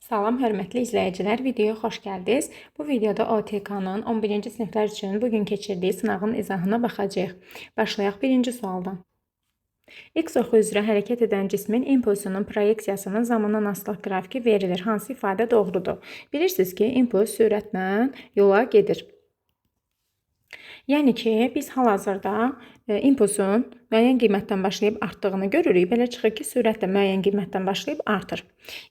Salam hörmətli izləyicilər, videoya xoş gəldiniz. Bu videoda OTK-nın 11-ci siniflər üçün bugün keçirdiyi sınağın izahına baxacağıq. Başlayaq birinci sualdan. X oxu üzrə hərəkət edən cismin impulsunun proyeksiyasının zamandan asılılıq qrafiki verilir. Hansı ifadə doğrudur? Bilirsiniz ki, impuls sürətlə yola gedir. Yəni ki, biz hal-hazırda impulsun müəyyən qiymətdən başlayıb artdığını görürük. Belə çıxır ki, sürət də müəyyən qiymətdən başlayıb artır.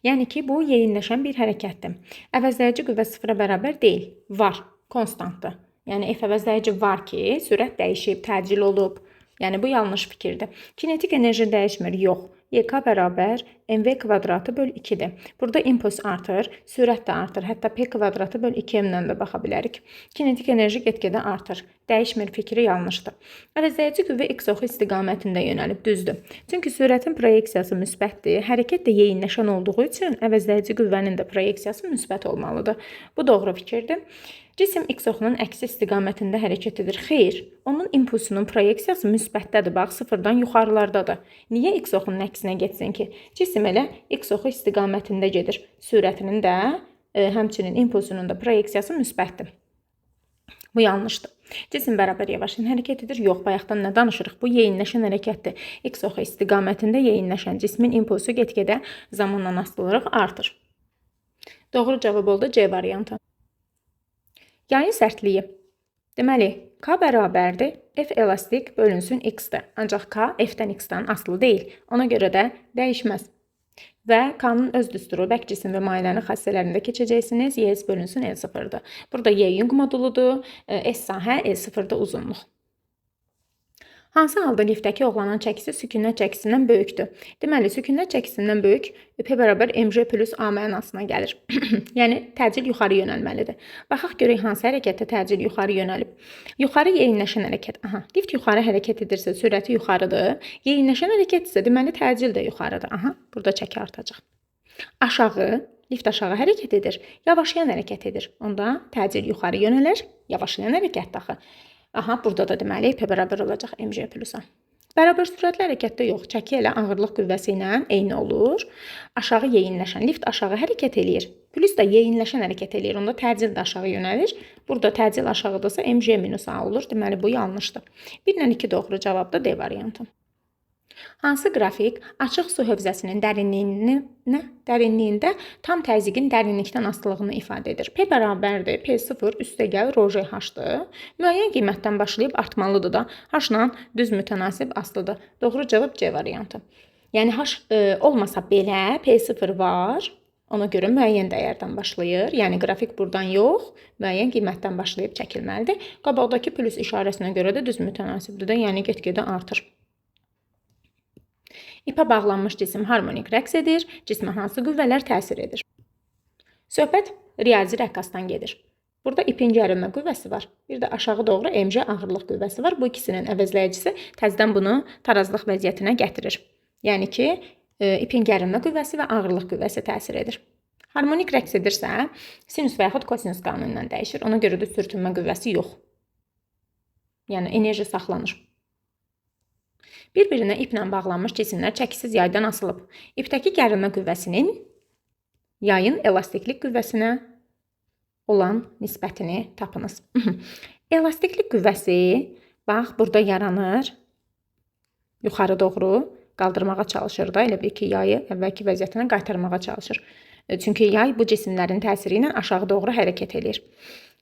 Yəni ki, bu yeyinləşən bir hərəkətdir. Əvəzləyici qüvvə sıfıra bərabər deyil. Var, konstantdır. Yəni F əvəzləyici var ki, sürət dəyişib, təcil olub. Yəni bu yanlış fikirdir. Kinetik enerji dəyişmir. Yox. YK bərabər mv kvadratı böl 2-dir. Burada impuls artır, sürət də artır. Hətta p kvadratı böl 2m-lə də baxa bilərik. Kinetik enerji get-gedə artır. Dəyişmir fikri yanlışdır. Əvəzləyici qüvvə x oxu istiqamətində yönəlib, düzdür. Çünki sürətin proyeksiyası müsbətdir. Hərəkət də yeyinləşən olduğu üçün əvəzləyici qüvvənin də proyeksiyası müsbət olmalıdır. Bu doğru fikirdir. Cisim x oxunun əksi istiqamətində hərəkət edir. Xeyr, onun impulsunun proyeksiyası müsbətdədir. Bax, sıfırdan yuxarılardadır. Niyə x oxunun əksinə getsin ki? Cisim elə x oxu istiqamətində gedir. Sürətinin də, həmçinin impulsunun da proyeksiyası müsbətdir. Bu yanlışdır. Cisim bərabər yavaşdan hərəkət edir. Yox, bayaqdan nə danışırıq? Bu yeyinləşən hərəkətdir. X oxu istiqamətində yeyinləşən cismin impulsu get-gedə zamandan asılı olaraq artır. Doğru cavab oldu C variantı. Yayın sərtliyi. Deməli, K bərabərdir F elastik bölünsün X-dir. Ancaq K F-dən X-dən asılı deyil. Ona görə də dəyişməz. Və K-nın öz düsturu bərk cisim və mayələrin xassələrində keçəcəksiniz. YS bölünsün L0-dır. Burada Y Young moduludur, S sahə, L0-da uzunluq. Hansı halda liftdəki oğlanın çəkisi sükunət çəkisindən böyükdür? Deməli, sükunət çəkisindən böyük P bərabər mg plus A mənasına gəlir. Yəni, təcil yuxarı yönəlməlidir. Baxaq görək hansı hərəkətdə təcil yuxarı yönəlib. Yuxarı yeyinləşən hərəkət. Aha, lift yuxarı hərəkət edirsə, sürəti yuxarıdır. Yeyinləşən hərəkət isə, deməli, təcil də yuxarıdır. Aha, burada çəki artacaq. Aşağı, lift aşağı hərəkət edir. Yavaşlayan hərəkət edir. Onda təcil yuxarı yönələr. Yavaşlayan hərəkətdir axı. Aha, burada da deməli P bərabər olacaq mg plus A. Bərabər sürətli hərəkətdə yox, çəki elə ağırlıq qüvvəsi ilə eyni olur. Aşağı yeyinləşən, lift aşağı hərəkət eləyir. Plus da yeyinləşən hərəkət eləyir. Onda təcil də aşağı yönəlir. Burada təcil aşağıdasa mg minus A olur. Deməli, bu yanlışdır. 1 ilə 2 doğru cavabda D variantı. Hansı qrafik açıq su hövzəsinin dərinliyində tam təzyiqin dərinlikdən asılılığını ifadə edir? P bərabərdir P0 üstəgəl rho G H-dır. Müəyyən qiymətdən başlayıb artmalıdır da. H-la düz mütənasib asılıdır. Doğru cavab C variantı. Yəni H olmasa belə P0 var. Ona görə müəyyən dəyərdən başlayır. Yəni qrafik buradan yox, müəyyən qiymətdən başlayıb çəkilməlidir. Qabaqdakı plus işarəsinə görə də düz mütənasibdir də, yəni get-gedə artır. İpə bağlanmış cisim harmonik rəqs edir. Cismə hansı qüvvələr təsir edir? Söhbət riyazi rəqqasdan gedir. Burada ipin gərilmə qüvvəsi var. Bir də aşağı doğru mg ağırlıq qüvvəsi var. Bu ikisinin əvəzləyicisi təzədən bunu tarazlıq vəziyyətinə gətirir. Yəni ki, ipin gərilmə qüvvəsi və ağırlıq qüvvəsi təsir edir. Harmonik rəqs edirsə, sinus və yaxud kosinus qanunu ilə dəyişir. Ona görə də sürtünmə qüvvəsi yox. Yəni enerji saxlanır. Bir-birinə iplə bağlanmış cisimlər çəkisiz yaydan asılıb. İpdəki gərilmə qüvvəsinin yayın elastiklik qüvvəsinə olan nisbətini tapınız. Elastiklik qüvvəsi, bax, burada yaranır. Yuxarı doğru qaldırmağa çalışır da, elə bil ki, yayı əvvəlki vəziyyətinə qaytarmağa çalışır. Çünki yay bu cisimlərin təsiri ilə aşağı doğru hərəkət eləyir.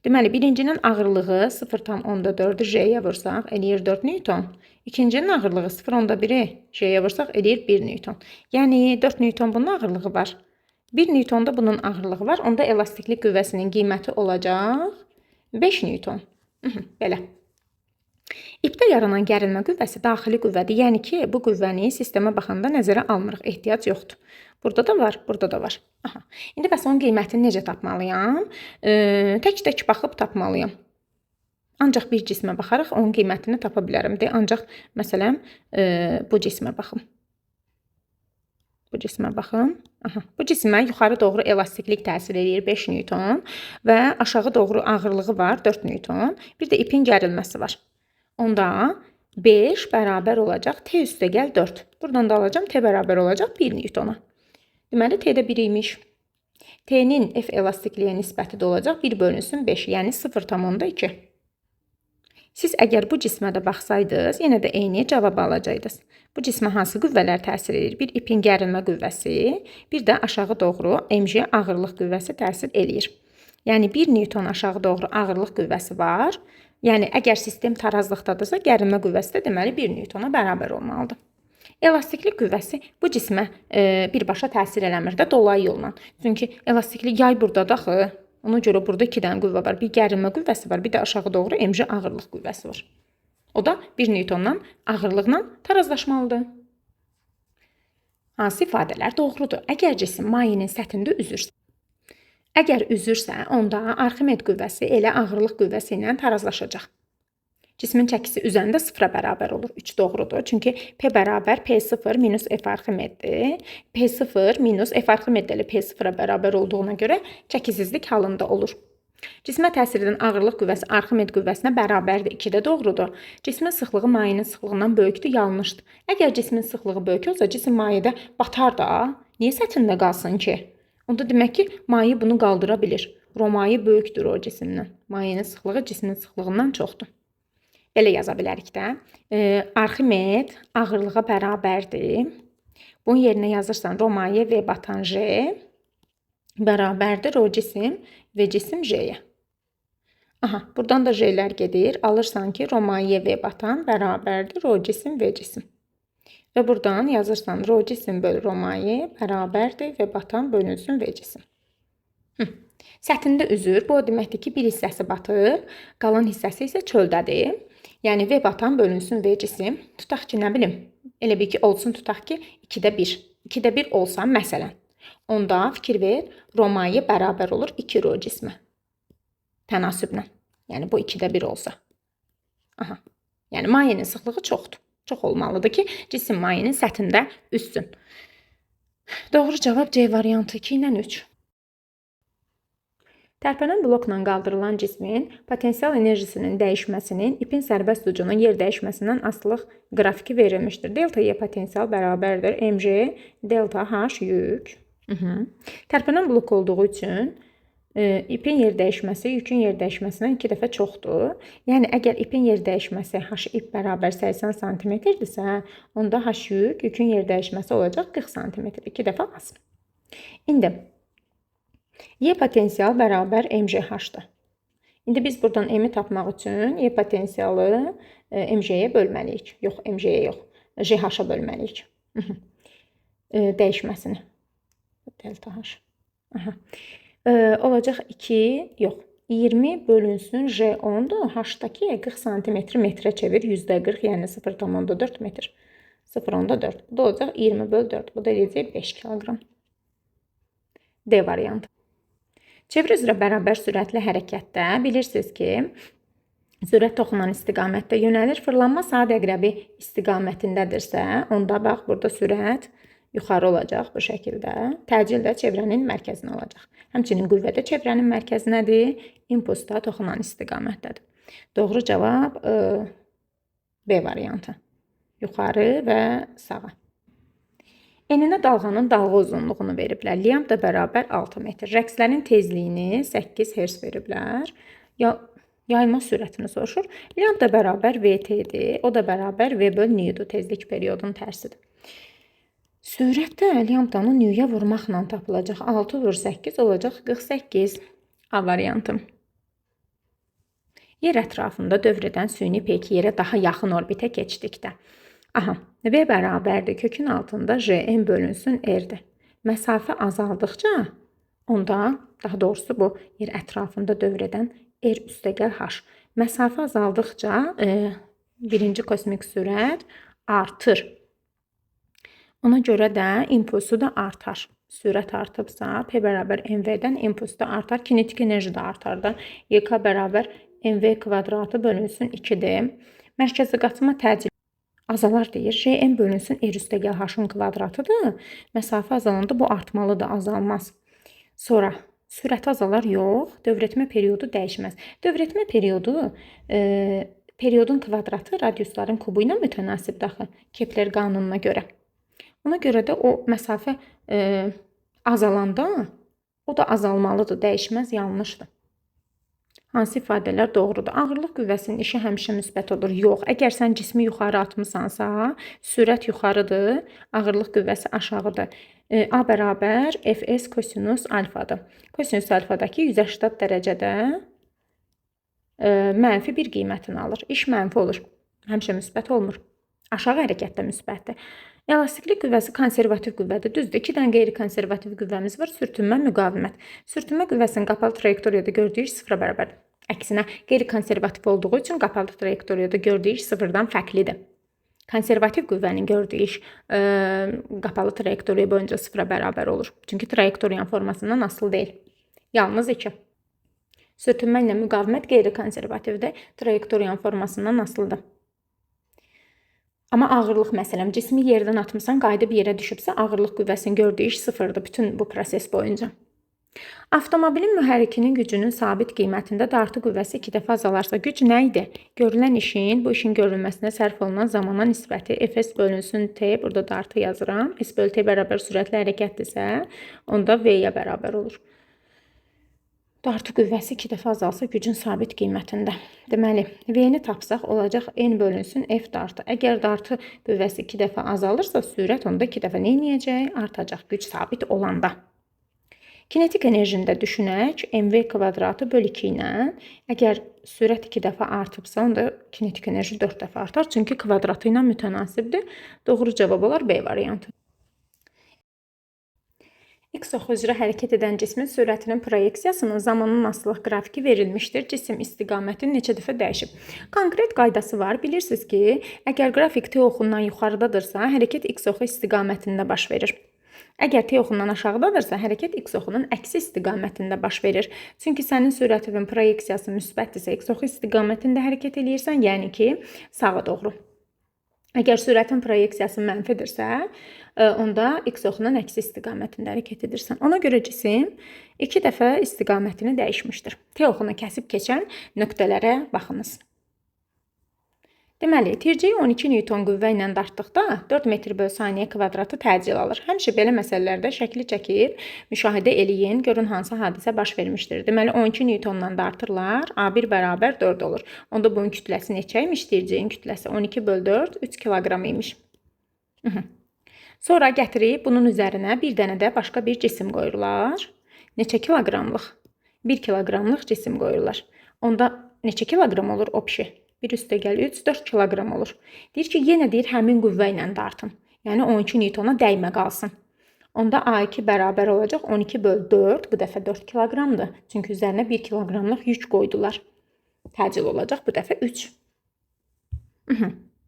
Deməli, birincinin ağırlığı 0,4 J-yə vursaq eləyir 4 Newton. İkincinin ağırlığı 0,1-i J-yə vursaq eləyir 1 Newton. Yəni 4 Newton bunun ağırlığı var. 1 Newton da bunun ağırlığı var. Onda elastiklik qüvvəsinin qiyməti olacaq 5 Newton. Belə. İpdə yaranan gərilmə qüvvəsi daxili qüvvədir. Yəni ki, bu qüvvəni sistemə baxanda nəzərə almırıq. Ehtiyac yoxdur. Burada da var, burada da var. Aha. İndi bəs onun qiymətini necə tapmalıyam? Tək-tək baxıb tapmalıyam. Ancaq bir cismə baxaraq onun qiymətini tapa bilərəm. De, ancaq məsələn, bu cismə baxım. Bu cismə baxım. Aha. Bu cismə yuxarı doğru elastiklik təsir eləyir 5 Newton və aşağı doğru ağırlığı var 4 Newton. Bir də ipin gərilməsi var. Onda 5 bərabər olacaq T üstəgəl 4. Buradan da alacağam T bərabər olacaq 1 Newtona. Deməli, T də 1 imiş. T-nin F elastikliyə nisbəti də olacaq 1 bölünsün 5, yəni 0,2. Siz əgər bu cismə də baxsaydınız, yenə də eyni cavabı alacaqdınız. Bu cismə hansı qüvvələr təsir edir? Bir ipin gərilmə qüvvəsi, bir də aşağı doğru mg ağırlıq qüvvəsi təsir eləyir. Yəni 1 Newton aşağı doğru ağırlıq qüvvəsi var. Yəni əgər sistem tarazlıqdadırsa, gərilmə qüvvəsi də deməli 1 Newtona bərabər olmalıdır. Elastiklik qüvvəsi bu cismə birbaşa təsir eləmir də dolayı yolla. Çünki elastiklik yay burdadır axı. Ona görə burada 2 dənə qüvvə var. Bir gərilmə qüvvəsi var, bir də aşağı doğru mg ağırlıq qüvvəsi var. O da 1 Newtondan ağırlıqla tarazlaşmalıdır. Hansı ifadələr doğrudur? Əgər cisim mayenin səthində üzürsə, əgər üzürsə, onda Arximed qüvvəsi elə ağırlıq qüvvəsi ilə tarazlaşacaq. Cismin çəkisi üzəndə 0-a bərabər olur. 3 doğrudur. Çünki P bərabər P0 minus F Arximeddir. P0 minus F Arximed elə P0-a bərabər olduğuna görə çəkisizlik halında olur. Cismə təsir edən ağırlıq qüvvəsi Arximed qüvvəsinə bərabərdir. 2 də doğrudur. Cismin sıxlığı mayenin sıxlığından böyükdür, yanlışdır. Əgər cismin sıxlığı böyük olsa, cisim mayedə batar da. Niyə səthində qalsın ki? Onda demək ki, maye bunu qaldıra bilir. Romaye böyükdür o cisimdən. Mayenin sıxlığı cismin sıxlığından çoxdur. Belə yaza bilərik də. Arximed ağırlığa bərabərdir. Bunun yerinə yazırsan Romaye V batan J bərabərdir o cisim V cisim J-yə. Aha, buradan da J-lər gedir. Alırsan ki, Romaye V batan bərabərdir o cisim V cisim. Və buradan yazırsan ro cisim böl Romaye bərabərdir V batan bölünsün V cisim. Səthində üzür. Bu o deməkdir ki, bir hissəsi batır, qalan hissəsi isə çöldədir. Yəni V batan bölünsün V cisim. Tutaq ki, nə bilim, elə bil ki, olsun tutaq ki, 2-də 1. 2-də 1 olsa məsələn, onda fikir ver, Romaye bərabər olur 2 ro cismə. Tənasüblə. Yəni bu 2-də 1 olsa. Aha. Yəni mayenin sıxlığı çoxdur. Çox olmalıdır ki, cisim mayenin səthində üzsün. Doğru cavab C variantı 2 ilə 3. Tərpənən blokla qaldırılan cismin potensial enerjisinin dəyişməsinin ipin sərbəst ucunun yer dəyişməsindən asılılıq qrafiki verilmişdir. Delta Y potensial bərabərdir mg delta H yük. Tərpənən blok olduğu üçün ipin yer dəyişməsi yükün yer dəyişməsindən 2 dəfə çoxdur. Yəni əgər ipin yer dəyişməsi H ip bərabər 80 sm-dirsə, onda H yük yükün yer dəyişməsi olacaq 40 sm, 2 dəfə az. İndi Y potensial bərabər mgh-dır. İndi biz buradan m-i tapmaq üçün Y potensialı mg-yə bölməliyik. Yox, mg-yə yox, GH-a bölməliyik. Dəyişməsini. Delta H. Aha. Olacaq 2, yox, 20 bölünsün J10-dur. H-dakı 40 sm metrə çevir. %40, yəni 0,4 metr. 0,4. Bu da olacaq 20 böl 4. Bu da eləyəcək 5 kiloqram. D variantı. Çevrə üzrə bərabər sürətli hərəkətdə bilirsiniz ki, sürət toxunan istiqamətdə yönəlir. Fırlanma saat əqrəbi istiqamətindədirsə, onda bax burada sürət yuxarı olacaq bu şəkildə. Təcil də çevrənin mərkəzinə olacaq. Həmçinin qüvvə də çevrənin mərkəzinədir, impuls da toxunan istiqamətdədir. Doğru cavab B variantı. Yuxarı və sağa. Eninə dalğanın dalğa uzunluğunu veriblər. Lambda bərabər 6 metr. Rəqslərin tezliyini 8 Hz veriblər. Yayılma sürətini soruşur. Lambda bərabər VT-dir. O da bərabər V böl nu-dur. Tezlik periodunun tərsidir. Sürət də lambdanı nu-ya vurmaqla tapılacaq. 6 vur 8 olacaq 48. A variantı. Yer ətrafında dövr edən süni peyki yerə daha yaxın orbitə keçdikdə. Aha, V bərabərdir kökün altında JM bölünsün R-dir. Məsafə azaldıqca, onda, daha doğrusu bu yer ətrafında dövr edən R üstəgəl H. Məsafə azaldıqca birinci kosmik sürət artır. Ona görə də impulsu da artar. Sürət artıbsa, P bərabər MV-dən impuls da artar, kinetik enerji də artar da. YK bərabər MV kvadratı bölünsün 2D. Mərkəzi qatma təcil azalar deyir. JM bölünsün R üstəgəl H-ın kvadratıdır. Məsafə azalanda bu artmalıdır, azalmaz. Sonra sürəti azalar, yox. Dövr etmə periodu dəyişməz. Dövr etmə periodu periodun kvadratı radiusların kubu ilə mütənasibdir axı Kepler qanununa görə. Ona görə də o məsafə azalanda O da azalmalıdır, dəyişməz, yanlışdır. Hansı ifadələr doğrudur? Ağırlıq qüvvəsinin işi həmişə müsbət olur. Yox, əgər sən cismi yuxarı atmısansa, sürət yuxarıdır, ağırlıq qüvvəsi aşağıdır. A bərabər Fs kosinus alfadır. Kosinus alfadakı 180 dərəcədə mənfi bir qiymətini alır. İş mənfi olur. Həmişə müsbət olmur. Aşağı hərəkətdə müsbətdir. Elastiklik qüvvəsi konservativ qüvvədir. Düzdür, 2 dənə qeyri-konservativ qüvvəmiz var. Sürtünmə, müqavimət. Sürtünmə qüvvəsinin qapalı trayektoriyada gördüyü iş sıfıra bərabərdir. Əksinə, qeyri-konservativ olduğu üçün qapalı trayektoriyada gördüyü iş sıfırdan fərqlidir. Konservativ qüvvənin gördüyü iş qapalı trayektoriya boyunca sıfıra bərabər olur. Çünki trayektoriyanın formasından asılı deyil. Yalnız 2. Sürtünmə ilə müqavimət qeyri-konservativdir. Trayektoriyanın formasından asılıdır. Amma ağırlıq məsələn, cismi yerdən atmısan, qayıdıb yerə düşübsə, ağırlıq qüvvəsinin gördüyü iş sıfırdır bütün bu proses boyunca. Avtomobilin mühərrikinin gücünün sabit qiymətində dartı qüvvəsi 2 dəfə azalarsa, güc nə idi? Görülən işin, bu işin görülməsinə sərf olunan zamana nisbəti Fs bölünsün T, burada dartı yazıram. S bölü T bərabər sürətli hərəkətdirsə, onda V-yə bərabər olur. Dartı qüvvəsi 2 dəfə azalsa gücün sabit qiymətində. Deməli, V-ni tapsaq olacaq N bölünsün F dartı. Əgər dartı qüvvəsi 2 dəfə azalırsa, sürət onda 2 dəfə nə eləyəcək? Artacaq güc sabit olanda. Kinetik enerjini də düşünək. MV kvadratı böl 2 ilə. Əgər sürət 2 dəfə artıbsa, onda kinetik enerji 4 dəfə artar. Çünki kvadratı ilə mütənasibdir. Doğru cavab olar B variantı. X oxu üzrə hərəkət edən cismin sürətinin proyeksiyasının zamanın asılılıq qrafiki verilmişdir. Cisim istiqaməti neçə dəfə dəyişib? Konkret qaydası var. Bilirsiniz ki, əgər qrafik T oxundan yuxarıdadırsa, hərəkət X oxu istiqamətində baş verir. Əgər T oxundan aşağıdadırsa, hərəkət X oxunun əksi istiqamətində baş verir. Çünki sənin sürətinin proyeksiyası müsbətdirsə, X oxu istiqamətində hərəkət eləyirsən, yəni ki, sağa doğru. Əgər sürətin proyeksiyası mənfidirsə, onda X oxunun əksi istiqamətində hərəkət edirsən. Ona görə cisim 2 dəfə istiqamətini dəyişmişdir. T oxunu kəsib keçən nöqtələrə baxınız. Deməli, tirciyi 12 Newton qüvvə ilə dartdıqda 4 metr böl saniyə kvadratı təcil alır. Həmişə belə məsələlərdə şəkli çəkib müşahidə eləyin, görün hansı hadisə baş vermişdir. Deməli, 12 Newtondan dartırlar, A1 bərabər 4 olur. Onda bunun kütləsi neçə imiş? Tirciyin kütləsi 12 böl 4, 3 kiloqram imiş. Sonra gətirib bunun üzərinə bir dənə də başqa bir cisim qoyurlar. Neçə kiloqramlıq? 1 kiloqramlıq cisim qoyurlar. Onda neçə kiloqram olur o pişi? 1 üstə gəl 3, 4 kiloqram olur. Deyir ki, yenə deyir həmin qüvvə ilə dartın. Yəni 12 Newtona dəymə qalsın. Onda A2 bərabər olacaq 12 böl 4, bu dəfə 4 kiloqramdır. Çünki üzərinə 1 kiloqramlıq yük qoydular. Təcil olacaq bu dəfə 3.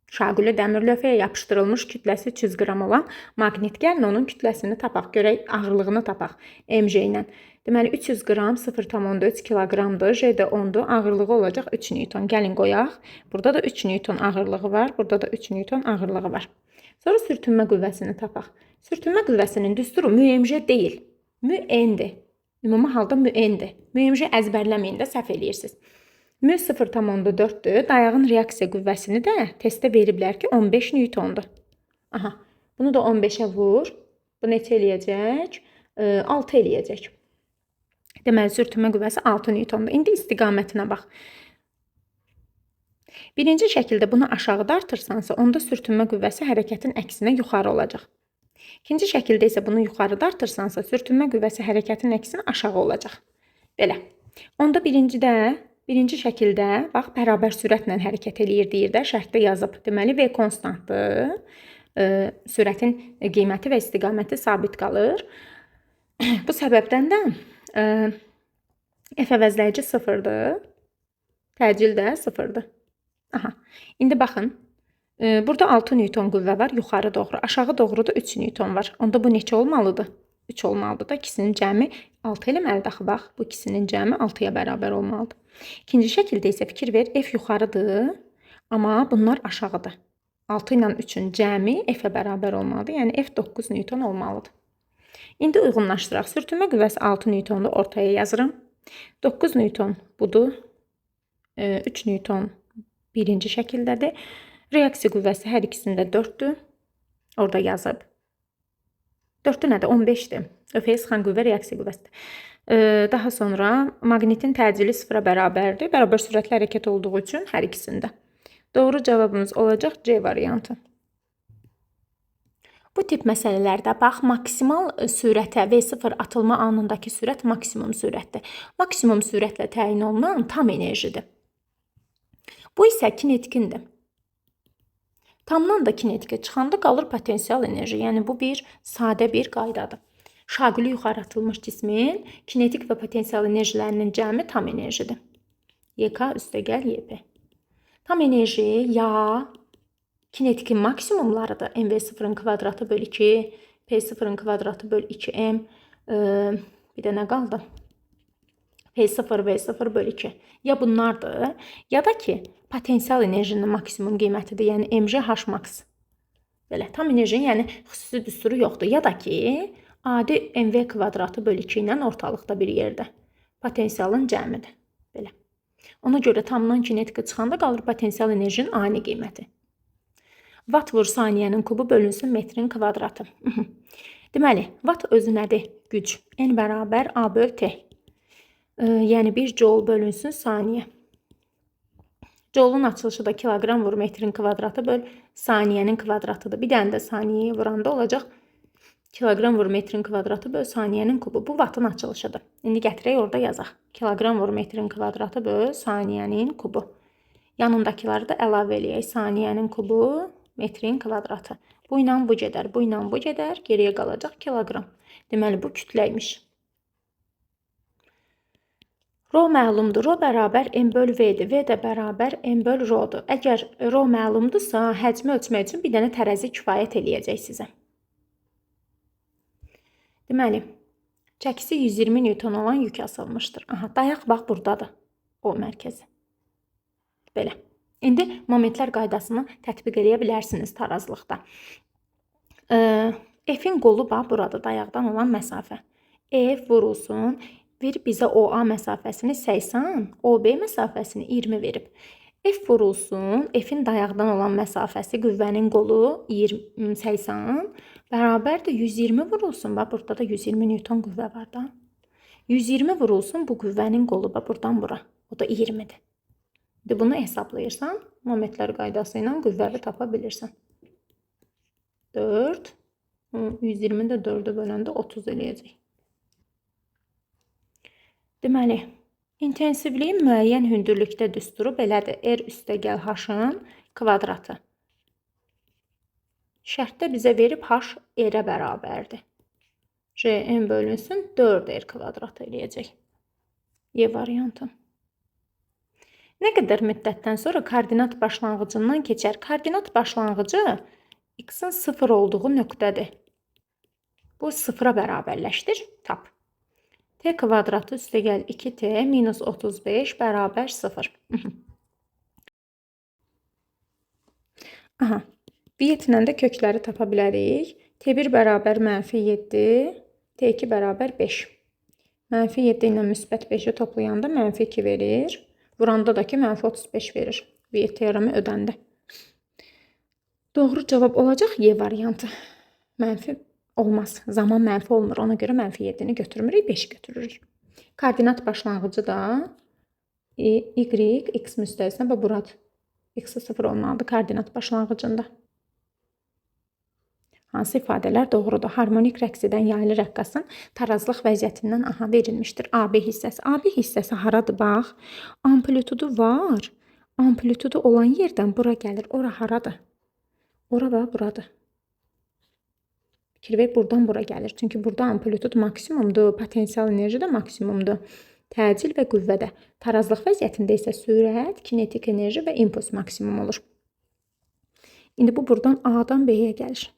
Şaquli dəmir lövhəyə yapışdırılmış kütləsi 300 qram olan maqnit. Gəlin onun kütləsini tapaq, görək ağırlığını tapaq MJ ilə. Deməli 300 qram 0,3 kiloqramdır. J də 10-dur. Ağırlığı olacaq 3 Newton. Gəlin qoyaq. Burada da 3 Newton ağırlığı var. Burada da 3 Newton ağırlığı var. Sonra sürtünmə qüvvəsini tapaq. Sürtünmə qüvvəsinin düsturu MJ deyil. MN-dir. Ümumi halda MN-dir. MJ əzbərləməyin də səhv eləyirsiniz. M 0,4-dür. Dayağın reaksiya qüvvəsini də testdə veriblər ki, 15 Newtondur. Aha, bunu da 15-ə vur. Bu neçə eləyəcək? 6 eləyəcək. Deməli, sürtünmə qüvvəsi 6 Newtondur. İndi istiqamətinə bax. Birinci şəkildə bunu aşağı dartırsansa, onda sürtünmə qüvvəsi hərəkətin əksinə yuxarı olacaq. İkinci şəkildə isə bunu yuxarı dartırsansa, sürtünmə qüvvəsi hərəkətin əksinə aşağı olacaq. Belə. Onda birinci şəkildə bax bərabər sürətlə hərəkət eləyir deyir də, şərtdə yazıb. Deməli, V konstantdır. Sürətin qiyməti və istiqaməti sabit qalır. Bu səbəbdən də F əvəzləyici sıfırdır. Təcil də sıfırdır. Aha. İndi baxın. Burada 6 Newton qüvvə var yuxarı doğru. Aşağı doğru da 3 Newton var. Onda bu neçə olmalıdır? 3 olmalıdır da. İkisinin cəmi 6 eləməlidir axı bax. Bu ikisinin cəmi 6-ya bərabər olmalıdır. İkinci şəkildə isə fikir ver. F yuxarıdır, amma bunlar aşağıdır. 6 ilə 3-ün cəmi F-ə bərabər olmalıdır. Yəni F 9 Newton olmalıdır. İndi uyğunlaşdıraq. Sürtünmə qüvvəsi 6 Newtondur. Ortaya yazıram. 9 Newton budur. 3 Newton birinci şəkildədir. Reaksiya qüvvəsi hər ikisində 4-dür. Orada yazıb. 4-ü nədir? 15-dir. Lövhəyə sıxan qüvvə reaksiya qüvvəsidir. Daha sonra maqnitin təcili sıfıra bərabərdir. Bərabər sürətli hərəkət olduğu üçün hər ikisində. Doğru cavabımız olacaq C variantı. Bu tip məsələlərdə bax, maksimal sürətə V0 atılma anındakı sürət maksimum sürətdir. Maksimum sürətlə təyin olunan tam enerjidir. Bu isə kinetikindir. Tamdan da kinetikə çıxanda qalır potensial enerji. Yəni bu bir sadə bir qaydadır. Şaquli yuxarı atılmış cismin kinetik və potensial enerjilərinin cəmi tam enerjidir. YK üstəgəl YP. Tam enerji ya kinetikin maksimumlarıdır. MV0-ın kvadratı böl 2, P0-ın kvadratı böl 2M. Bir də nə qaldı? P0, V0 böl 2. Ya bunlardır, ya da ki, potensial enerjinin maksimum qiymətidir. Yəni MJ H max. Belə, tam enerjinin yəni xüsusi düsturu yoxdur. Ya da ki, adi MV kvadratı böl 2 ilə ortalıqda bir yerdə potensialın cəmidir. Belə. Ona görə tamdan kinetika çıxanda qalır potensial enerjinin ani qiyməti. Watt vur saniyənin kubu bölünsün metrin kvadratı. Deməli, watt özü nədir? Güc. N bərabər A böl T. Yəni 1 joule bölünsün saniyə. Joulun açılışı da kiloqram vur metrin kvadratı böl saniyənin kvadratıdır. Bir dənə də saniyəyə vuranda olacaq kiloqram vur metrin kvadratı böl saniyənin kubu. Bu wattın açılışıdır. İndi gətirək orada yazaq. Kiloqram vur metrin kvadratı böl saniyənin kubu. Yanındakıları da əlavə eləyək. Saniyənin kubu, metrin kvadratı. Bu ilə bu gedər, bu ilə bu gedər. Geriyə qalacaq kiloqram. Deməli, bu kütləymiş. Ro məlumdur. Ro bərabər M böl V-dir. V də bərabər M böl Ro-dur. Əgər ro məlumdursa, həcmi ölçmək üçün bir dənə tərəzi kifayət eləyəcək sizə. Deməli, çəkisi 120 Newton olan yük asılmışdır. Aha, dayaq bax buradadır. O mərkəzi. Belə. İndi momentlər qaydasını tətbiq eləyə bilərsiniz tarazlıqda. F-in qolu bax burada dayaqdan olan məsafə. F vurulsun. Verib bizə OA məsafəsini 80, OB məsafəsini 20 verib. F vurulsun, F-in dayaqdan olan məsafəsi qüvvənin qolu 80 bərabərdir 120 vurulsun. Bax, burada da 120 Newton qüvvə var da. 120 vurulsun bu qüvvənin qolu bax, buradan bura. O da 20-dir. İndi bunu hesablayırsan, momentlər qaydası ilə qüvvəvi tapa bilirsən. 4, 120 də 4-ə böləndə 30 eləyəcək. Deməli, intensivliyin müəyyən hündürlükdə düsturu belədir. R üstəgəl H-ın kvadratı. Şərtdə bizə verib H R-ə bərabərdir. JM bölünsün 4R kvadratı eləyəcək. Y variantı. Nə qədər müddətdən sonra koordinat başlanğıcından keçər? Koordinat başlanğıcı x-in 0 olduğu nöqtədir. Bu 0-a bərabərləşdir. Tap. T kvadratı üstəgəl 2T minus 35 bərabər 0. Aha. Vietlə də kökləri tapa bilərik. T1 bərabər mənfi 7, T2 bərabər 5. Mənfi 7 ilə müsbət 5-i toplayanda mənfi 2 verir. Vuranda da ki, mənfi 35 verir. Viet teoremi ödəndi. Doğru cavab olacaq Y variantı. Mənfi olmaz. Zaman mənfi olmur. Ona görə mənfi 7-ni götürmürük, 5-i götürürük. Koordinat başlanğıcı da Y, X müstəsna və buradır. X-i 0 olmalıdır koordinat başlanğıcında. Hansı ifadələr doğrudur? Harmonik rəqs edən yaylı rəqqasın tarazlıq vəziyyətindən aha verilmişdir. AB hissəsi. AB hissəsi haradır? Bax. Amplitudu var. Amplitudu olan yerdən bura gəlir. Ora haradır? Ora və buradır. Fikir ver, buradan bura gəlir. Çünki burada amplitud maksimumdur, potensial enerji də maksimumdur. Təcil və qüvvədə. Tarazlıq vəziyyətində isə sürət, kinetik enerji və impuls maksimum olur. İndi bu buradan A-dan B-yə gəlir.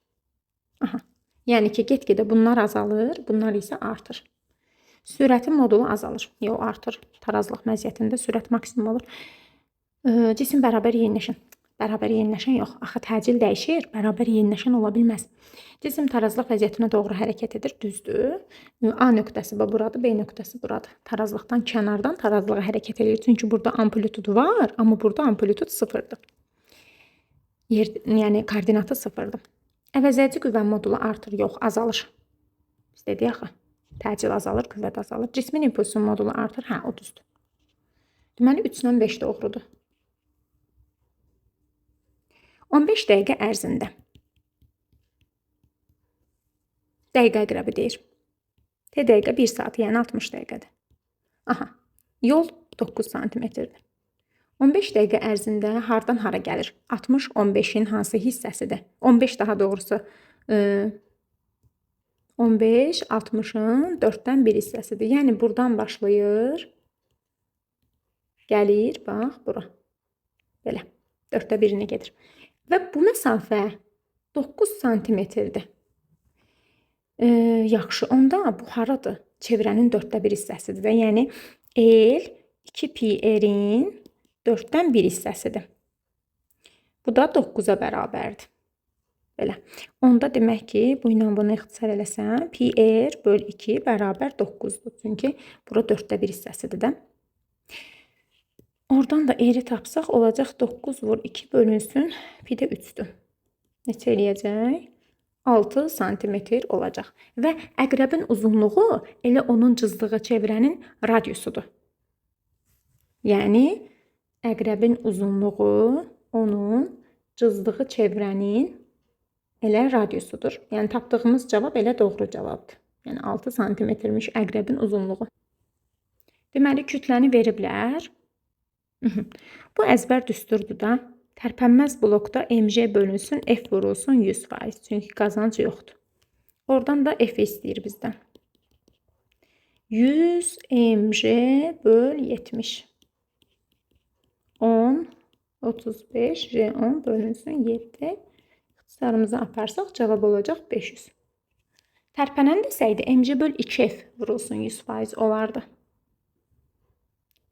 Aha. Yəni ki, get-gedə bunlar azalır, bunlar isə artır. Sürətin modulu azalır. Yox, artır. Tarazlıq vəziyyətində sürət maksimum olur. Cisim bərabər yeniləşən. Bərabər yeniləşən yox. Axı təcil dəyişir, bərabər yeniləşən ola bilməz. Cisim tarazlıq vəziyyətinə doğru hərəkət edir, düzdür. A nöqtəsi buradır, B nöqtəsi buradır. Tarazlıqdan kənardan tarazlığa hərəkət edir. Çünki burada amplitud var, amma burada amplitud sıfırdır. Yer, yəni koordinatı sıfırdır. Əvəzləyici qüvvə modulu artır, yox, azalır. Biz dedik axı. Təcil azalır, qüvvət azalır. Cismin impulsunun modulu artır. Hə, o düzdür. Deməli, 3 ilə 5 doğrudur. 15 dəqiqə ərzində. Dəqiqə əqrəbi deyir. T dəqiqə 1 saat, yəni 60 dəqiqədir. Aha, yol 9 santimetrdir. 15 dəqiqə ərzində hardan hara gəlir? 60 15-in hansı hissəsidir? 15 daha doğrusu 15 60-ın 4-dən 1 hissəsidir. Yəni buradan başlayır, gəlir, bax bura. Belə, 4-də 1-ini gedir. Və bu məsafə 9 santimetrdir. Yaxşı, onda bu haradır? Çevrənin 4-də 1 hissəsidir də. Yəni L 2 pi r-in 4-dən 1 hissəsidir. Bu da 9-a bərabərdir. Belə. Onda demək ki, bu ilə bunu ixtisar eləsəm, pi r böl 2 bərabər 9-dur. Çünki bura 4-də 1 hissəsidir də. Oradan da r-i tapsaq, olacaq 9 vur 2 bölünsün, pi də 3-dür. Neçə eləyəcək? 6 santimetr olacaq. Və əqrəbin uzunluğu elə onun cızdığı çevrənin radiusudur. Yəni, əqrəbin uzunluğu onun cızdığı çevrənin elə radiusudur. Yəni, tapdığımız cavab elə doğru cavabdır. Yəni, 6 santimetrmiş əqrəbin uzunluğu. Deməli, kütləni veriblər. Bu əzbər düsturdur da. Tərpənməz blokda MJ bölünsün, F vurulsun 100%. Çünki qazanc yoxdur. Oradan da F istəyir bizdən. 100 MJ böl 70. 10, 35, J10 bölünsün 7. İxtisarımızı aparsaq cavab olacaq 500. Tərpənən desəydi MJ böl 2F vurulsun 100% olardı.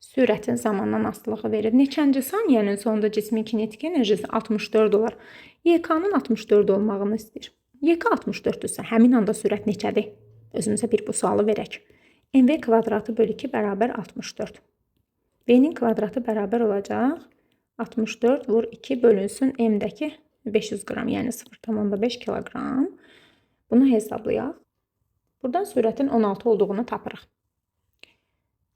Sürətin zamandan asılılığı verir. Neçənci saniyənin sonunda cismin kinetik enerjisi 64 olar. YK-nın 64 olmağını istəyir. YK 64-dürsə, həmin anda sürət neçədir? Özümüzə bir bu sualı verək. MV kvadratı böl 2 bərabər 64. V-nin kvadratı bərabər olacaq. 64 vur 2 bölünsün M-dəki 500 qram, yəni 0,5 kiloqram. Bunu hesablayaq. Buradan sürətin 16 olduğunu tapırıq.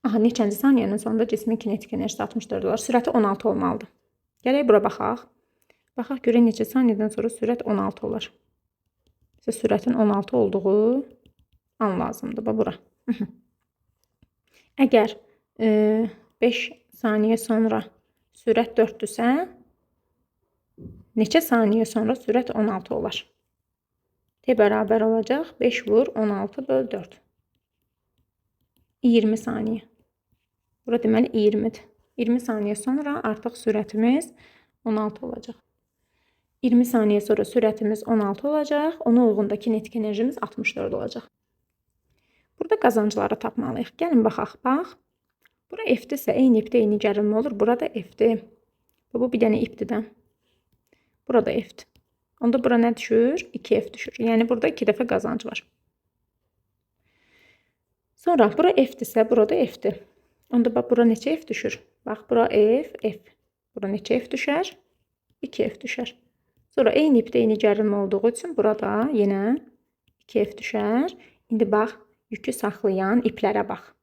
Aha, neçənci saniyənin sonunda cismin kinetik enerjisi 64 olar. Sürəti 16 olmalıdır. Gələk bura baxaq. Baxaq görək neçə saniyədən sonra sürət 16 olar. Bizə sürətin 16 olduğu an lazımdır. Bax, bura. Əgər 5 saniyə sonra sürət 4-dürsə, neçə saniyə sonra sürət 16 olar? T bərabər olacaq 5 vur 16 böl 4. 20 saniyə. Bura deməli 20-dir. 20 saniyə sonra artıq sürətimiz 16 olacaq. 20 saniyə sonra sürətimiz 16 olacaq. Ona uyğun da kinetik enerjimiz 64 olacaq. Burada qazancları tapmalıyıq. Gəlin baxaq, bax. Bura F-dirsə, eyni ipdə eyni gərilmə olur. Burada F-dir. Bu bir dənə ipdir də. Burada F-dir. Onda bura nə düşür? 2F düşür. Yəni burada 2 dəfə qazanc var. Sonra bura F-dirsə, burada F-dir. Onda bax, bura neçə F düşür? Bax, bura F, F. Bura neçə F düşər? 2F düşər. Sonra eyni ipdə eyni gərilmə olduğu üçün burada yenə 2F düşər. İndi bax, yükü saxlayan iplərə bax.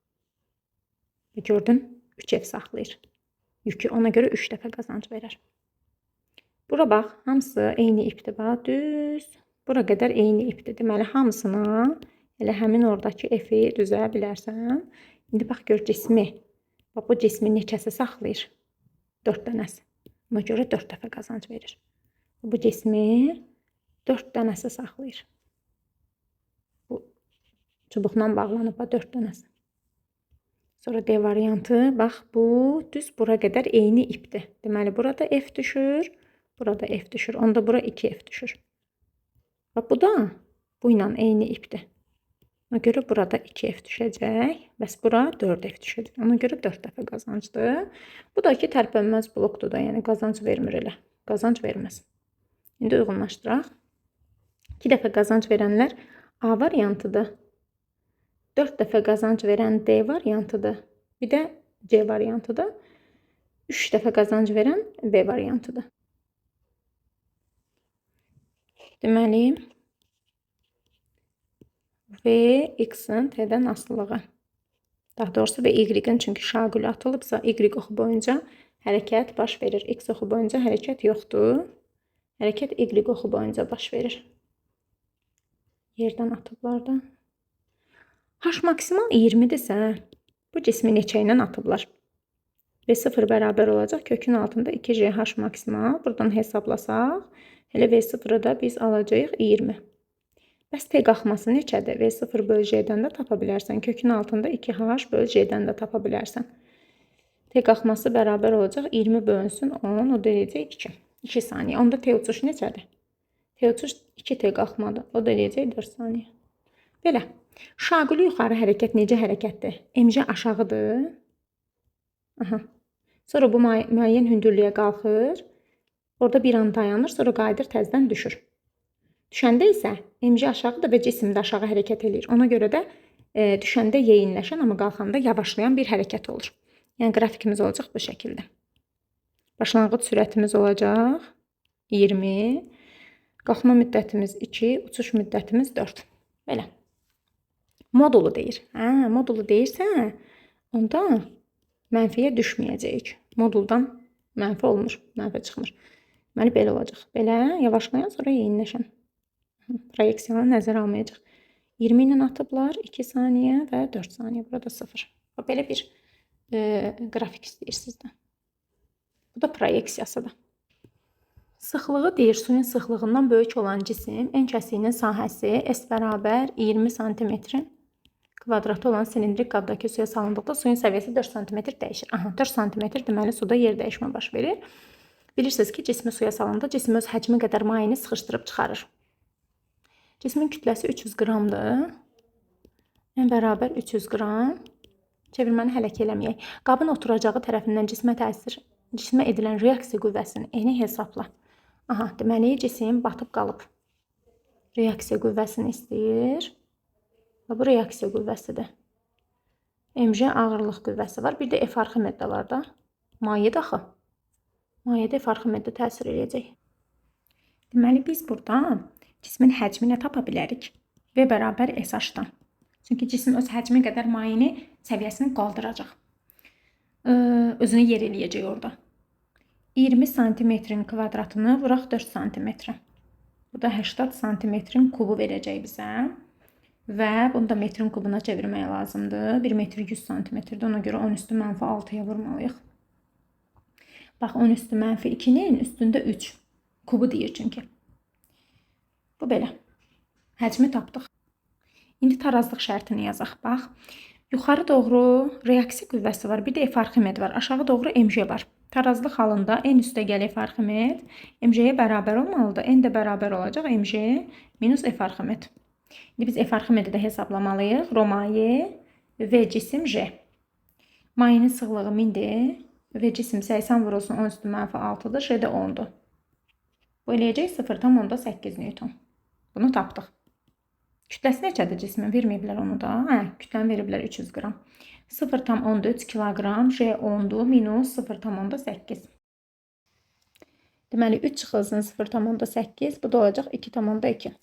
Gördün? 3F saxlayır. Yükü ona görə 3 dəfə qazanc verər. Bura bax, hamısı eyni ipdir. Bax, düz. Bura qədər eyni ipdir. Deməli, hamısına elə həmin oradakı F-i düzə bilərsən. İndi bax, gör cismi. Bax, bu cismi neçəsi saxlayır? 4 dənəsi. Ona görə 4 dəfə qazanc verir. Bu cismi 4 dənəsi saxlayır. Bu çubuqla bağlanıb, bax, 4 dənəsi. Sonra D variantı, bax, bu düz bura qədər eyni ipdir. Deməli, burada F düşür, burada F düşür. Onda bura 2F düşür. Bax, bu da bu ilə eyni ipdir. Ona görə burada 2F düşəcək. Bəs bura 4F düşəcək. Ona görə 4 dəfə qazancdır. Bu da ki, tərpənməz blokdur da, yəni qazanc vermir elə. Qazanc verməz. İndi uyğunlaşdıraq. 2 dəfə qazanc verənlər A variantıdır. 4 dəfə qazanc verən D variantıdır. Bir də C variantıdır. 3 dəfə qazanc verən B variantıdır. Deməli, V X-in T-dən asılılığı. Daha doğrusu V Y-in, çünki şaquli atılıbsa Y oxu boyunca hərəkət baş verir. X oxu boyunca hərəkət yoxdur. Hərəkət Y oxu boyunca baş verir. Yerdən atıblar da. H maksimal 20-dirsə, bu cismi neçə ilə atıblar? V0 bərabər olacaq kökün altında 2GH maksimal. Buradan hesablasaq, elə V0-ı da biz alacağıq 20. Bəs T qalxması neçədir? V0 böl J-dən də tapa bilərsən. Kökün altında 2H böl J-dən də tapa bilərsən. T qalxması bərabər olacaq 20 bölünsün 10, o da eləyəcək 2. 2 saniyə. Onda T uçuş neçədir? T uçuş 2T qalxmadır. O da eləyəcək 4 saniyə. Belə. Şaquli yuxarı hərəkət necə hərəkətdir? MJ aşağıdır. Aha. Sonra bu müəyyən hündürlüyə qalxır. Orada bir an dayanır, sonra qayıdır, təzədən düşür. Düşəndə isə MJ aşağıdır və cisim də aşağı hərəkət eləyir. Ona görə də düşəndə yeyinləşən, amma qalxanda yavaşlayan bir hərəkət olur. Yəni qrafikimiz olacaq bu şəkildə. Başlanğıc sürətimiz olacaq 20, qalxma müddətimiz 2, uçuş müddətimiz 4. Belə. Modulu deyir. Hə, modulu deyirsə, onda mənfiyə düşməyəcəyik. Moduldan mənfi olmur, mənfi çıxmır. Deməli, belə olacaq. Belə yavaşlayan, sonra yeyinləşən. Proyeksiyanı nəzərə almayacaq. 20 ilə atıblar, 2 saniyə və 4 saniyə. Burada 0. Belə bir qrafik istəyir sizdən. Bu da proyeksiyasıdır. Sıxlığı deyir, suyun sıxlığından böyük olan cisim en kəsiyinin sahəsi S bərabər 20 santimetrin kvadratı olan silindrik qabdakı suya salındıqda suyun səviyyəsi 4 sm dəyişir. Aha, 4 sm deməli suda yer dəyişmə baş verir. Bilirsiniz ki, cismi suya salında cisim öz həcmi qədər mayeni sıxışdırıb çıxarır. Cismin kütləsi 300 qramdır. N bərabər 300 qram. Çevirməni hələ ki eləməyək. Qabın oturacağı tərəfindən cismə edilən reaksiya qüvvəsini N-i hesabla. Aha, deməli cisim batıb qalıb. Reaksiya qüvvəsini istəyir. Və bu reaksiya qüvvəsidir. MJ ağırlıq qüvvəsi var. Bir də F Arximed də var da. Mayedir axı. Mayedə F Arximed də təsir eləyəcək. Deməli biz burada cismin həcmini tapa bilərik. V bərabər SH-dan. Çünki cisim öz həcmi qədər mayeni səviyyəsini qaldıracaq. Özünü yer eləyəcək orada. 20 santimetrin kvadratını vuraq 4 santimetrə. Bu da 80 santimetrin kubu verəcək bizə. Və bunu da metrin kubuna çevirmək lazımdır. 1 metr 100 santimetrdir. Ona görə 10 üstü mənfi 6-ya vurmalıyıq. Bax, 10 üstü mənfi 2-nin üstündə 3. Kubu deyir çünki. Bu belə. Həcmi tapdıq. İndi tarazlıq şərtini yazaq. Bax, yuxarı doğru reaksiya qüvvəsi var. Bir də F Arximed var. Aşağı doğru MJ var. Tarazlıq halında N üstə gəl F Arximed MJ-yə bərabər olmalıdır. N də bərabər olacaq MJ minus F Arximed. İndi biz F Arximedi də hesablamalıyıq. Rho maye, V cisim J. Mayenin sıxlığı 1000-dir. V cisim 80 vurulsun 10 üstü mənfi 6-dır. J də 10-dur. Bu eləyəcək 0,8 Newton. Bunu tapdıq. Kütləsi neçədir cismin? Verməyiblər onu da. Hə, kütləni veriblər 300 qram. 0,3 kiloqram, J 10-dur, minus 0,8. Deməli, 3 çıxılsın 0,8, bu da olacaq 2,2.